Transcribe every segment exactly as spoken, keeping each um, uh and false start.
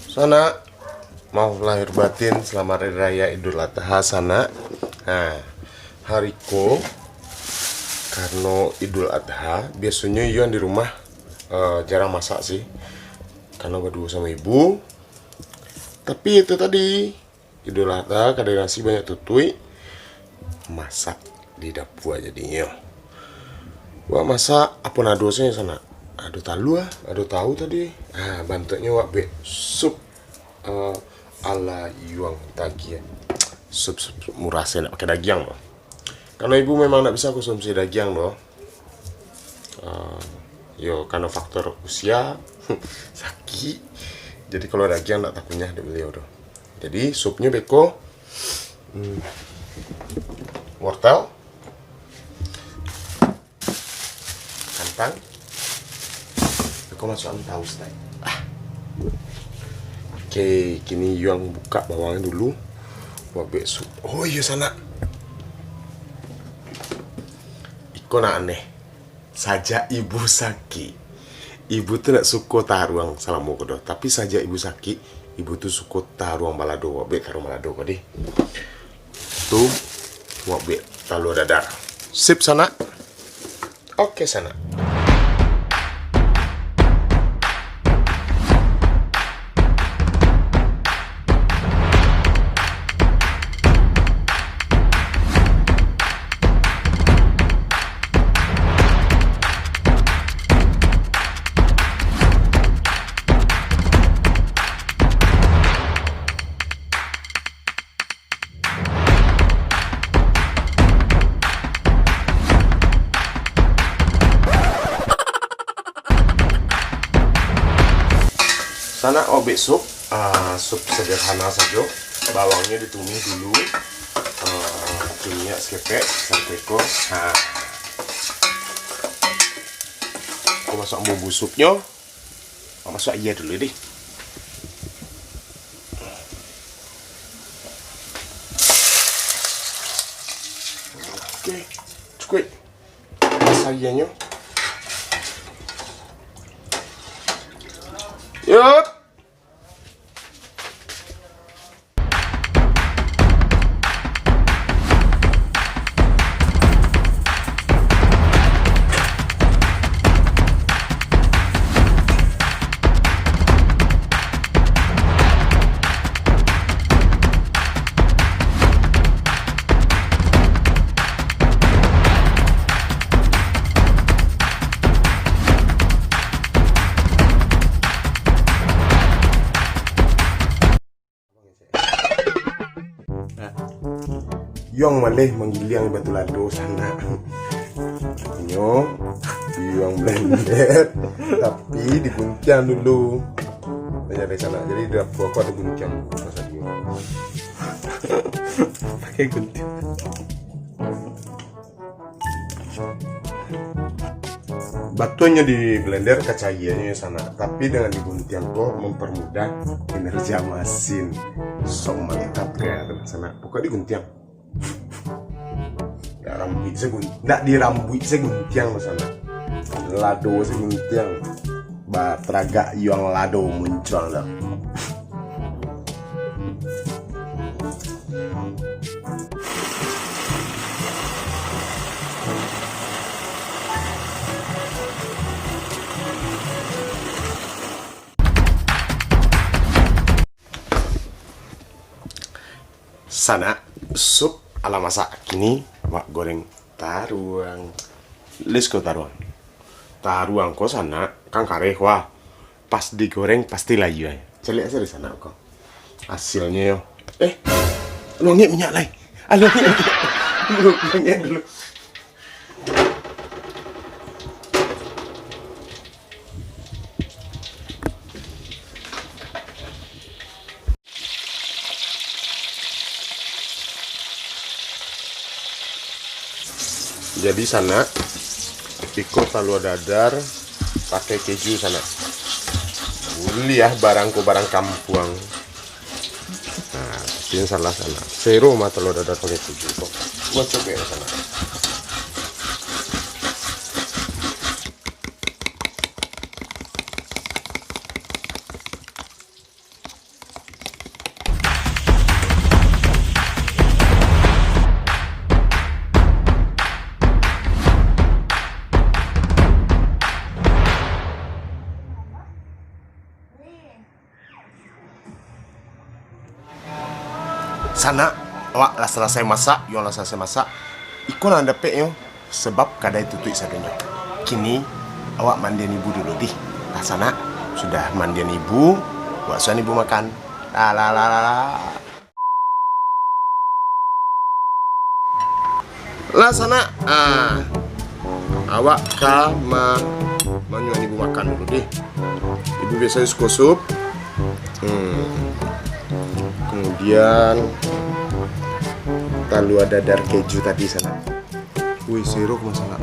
Sanak, maaf lahir batin, selamat Hari Raya Idul Adha, sanak. Nah, hari ko, karano Idul Adha, biasonyo Yuang di rumah, eh, jarang masak sih, karano baduo samo ibu. Tapi itu tadi, Idul Adha, kadai nasi banyak tutuik, masak di dapua jadinyo. Wak masak apo nan ado sajo, sanak. Ado talua, ado tahu tadi. Ah, bantuaknyo wak buek sup, eh, ala Yuang tagih. Sup, sup, sup murah, sajo ndak pakai dagiang doh. Kalau ibu memang ndak bisa konsumsi dagiang doh. Ah, yo, karano faktor usia, sakik. Jadi kalau dagiang ndak takunyah dek beliau doh. Jadi supnyo beko, hmm, wortel, kantang. Beko masuakan tahu, sanak. Ah. Oke, kini Yuang buka bawangnyo dulu. Wak buek sup. Oh iyo, sanak. Iko nan aneh. Sajak ibu sakik, ibu tu ndak suko taruang salamo ko doh. Tapi sajak ibu sakik, ibu tu suko taruang balado. Wak buek taruang balado ko deh. Tu, wak buek talua dadar. Sip, sanak. Oke, sanak. Sanak, wak buek sup, ah, sup sederhana sajo. Bawangnyo ditumis dulu, ah, pakai minyak sakepek, saketek ko. Ha. Ko masuak bumbu supnyo. Masuak aia dulu deh. Oke, cukuik. Masuak aianyo. Yup. Yuang maleh manggiliang batu lado sanak. Nyo, Yuang blender, tapi diguntiang dulu. Jadi sanak, jadi di dapua ko ado guntiang. Pakai guntiang. Batuanyo di blender, kacaianyo sanak, tapi dengan diguntiang ko mempermudah kinerja masin. Sok mantap kayak tu sanak. Pokok diguntiang. Ndak rambuik sagun-, ndak dirambuik saguntiang tu sanak. Lado saguntiang. Bataragak Yuang lado muncuang tu. Sanak, sup alah masak. Kini, wak goreng taruang. Let's go taruang. Taruang ko sanak, kan kareh wah. Pas digoreng, pasti layua. Caliak sajo sanak ko. Hasilnyo yo. Eh, luangik minyak lai. Ah, luangik minyak. Luangik dulu. Jadi sanak, iko talua dadar pakai keju sanak. Buliah barang ko barang kampuang. Nah, tapi salah sanak. Sero mah talua dadar pakai keju ko. Buat cobek sanak. Sanak, awak lah salasai masak, yo lah salasai masak. Iko lah dapeknyo, sabab kadai tutuik sadonyo. Kini, awak mandian ibu dulu dih. Lah sanak, sudah mandian ibu, wak suan ibu makan. Lah, lah, lah, lah, lah. Lah sanak, ah, awak ka ma-, manyuan ibu makan dulu dih. Ibu biasonyo suko sup. Hmm. Kamudian, talua dadar keju tadi sanak. Wih, sero ko masak nak.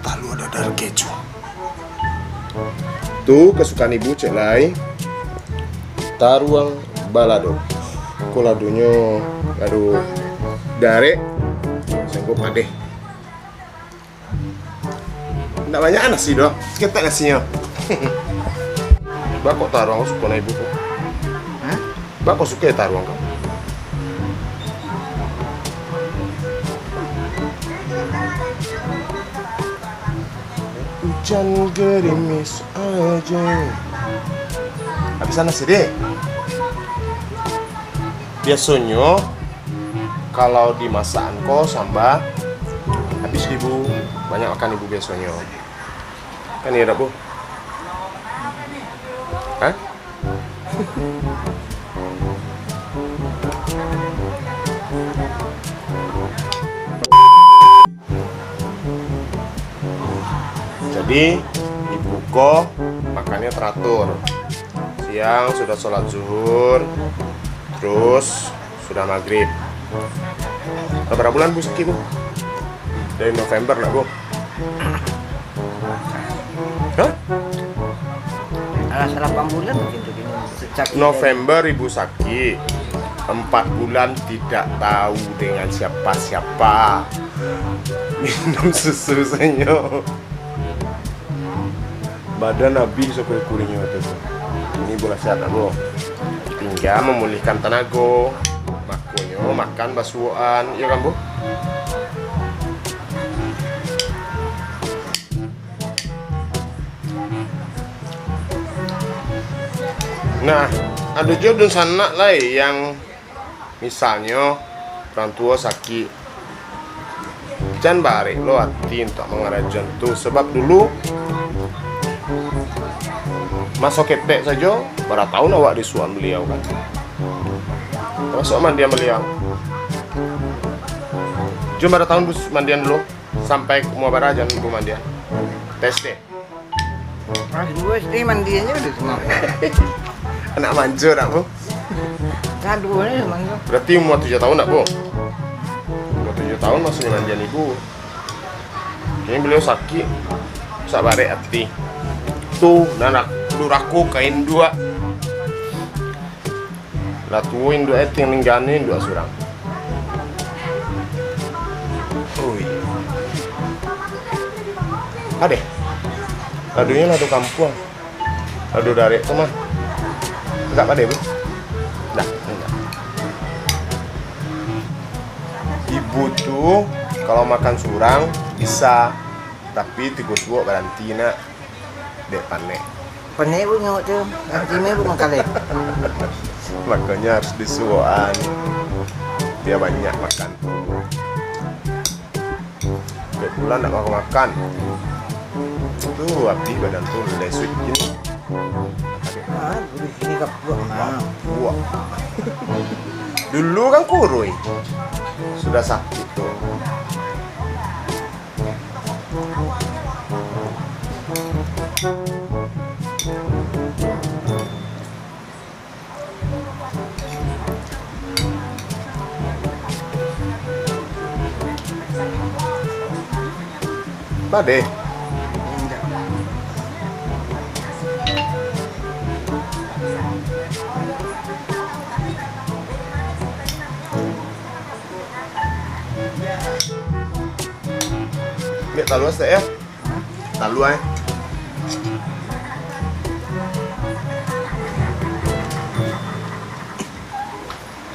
Talua dadar keju. Tu kasukaan ibu, cek lai. Taruang balado. Ko ladonyo lado darek, sainggo padeh. Ndak banyak nasi doh, saketek nasinyo. Baa kok taruang ko suko na ibu ko? Hah? Baa kok suko taruang ko? Ujan gerimis aja. Habis nasi deh. Biasonyo, kalau di masakan ko samba, habis ibu, banyak makan ibu biasonyo. Kan iyo dak, Bu? Hah? Jadi, ibu ko makannyo teratur. Siang sudah sholat zuhur, terus sudah maghrib. Lah bara bulan, Bu, sakik, Bu? Dari November nak, Bu? Hah? Alah, salapan bulan mungkin tu kini. Sejak November ibu sakik, empat bulan tidak tahu dengan siapa-siapa. Minum susu sajo. Badan abih sakuri-kurinyo tu. Ini bola sehat, Bu. Tingga mamulihkan tanago. Makonyo makan basuokan, iyo kan, Bu? Nah, ado juo dunsanak lai yang misalnyo urang tuo sakik, jan barek lo ati untuak mangarajoan tu, sabab dulu maso ketek sajo, bara taun awak disuokan baliau kan, tamasuak mandian baliau. Jom bara taun bus mandian dulu, sampai umua bara jan bu mandian. Tes deh. Ah, duo SD mandian je udah semua. Anak manjo nak, Bu? Nah, duo ni manjo. Berarti umua tujuah tahun nak, Bu? Umua tujuah tahun masih mandian ibu. Ini beliau sakit. Sak barek ati. Tu, nah, nak durako ka induak. Lah tuo induak e, ting ninggan induak surang. Oi. Padeh. Ladonyo lado kampuang. Lado darek tu mah. Agak padeh, Bu? Dah, enggak. Ibu tu kalau makan surang bisa, tapi tigo suok baranti nak. Dek panek. Panek bunyo tu, nanti meh bunyo kalek. Makonyo harus disuokan. Dia banyak makan. Dek bulan nak makan-makan. Tu habis badan tu lesuik gini. Ah, di sini kapuak, nah. Kapuak. Dulu kan kurui. Sudah sakit tu. Padeh. Ambiak talua saketek, yo. Talua, eh.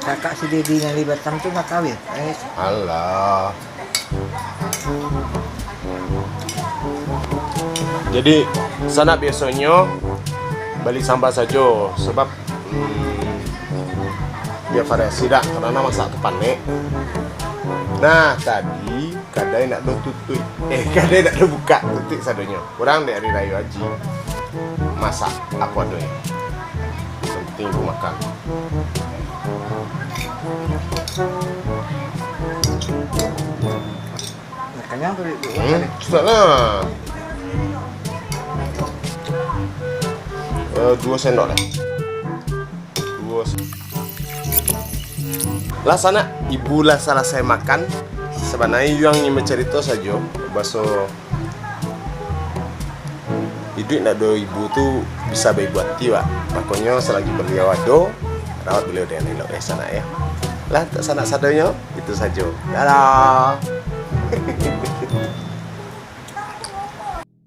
Kakak si Dedi nan di Batam tu nak kawin. Eh. Alah. Jadi, sanak biasonyo bali samba sajo, sabab, hmm, Yo variasi dak, karano masak tu panek. Nah, tadi kadai ndak do tutuik. Eh, kadai ndak do bukak, tutuik sadonyo. Urang dek ari rayo Aji masak apo adonyo. Penting ibu makan. Nah, kanyang tu, Dek. Hmm, sudah lah. Eh, duo sendok lah. Duo sen- Lah sanak, ibu lah salasai makan. Sabananyo Yuang ingin bacarito sajo, baso iduik ndak ado ibu tu bisa baibu ati, Wak. Makonyo, salagi baliau ado, rawat baliau dengan elok, eh, sanak, yo. Lah, untuak sanak sadonyo, itu sajo. Dadah.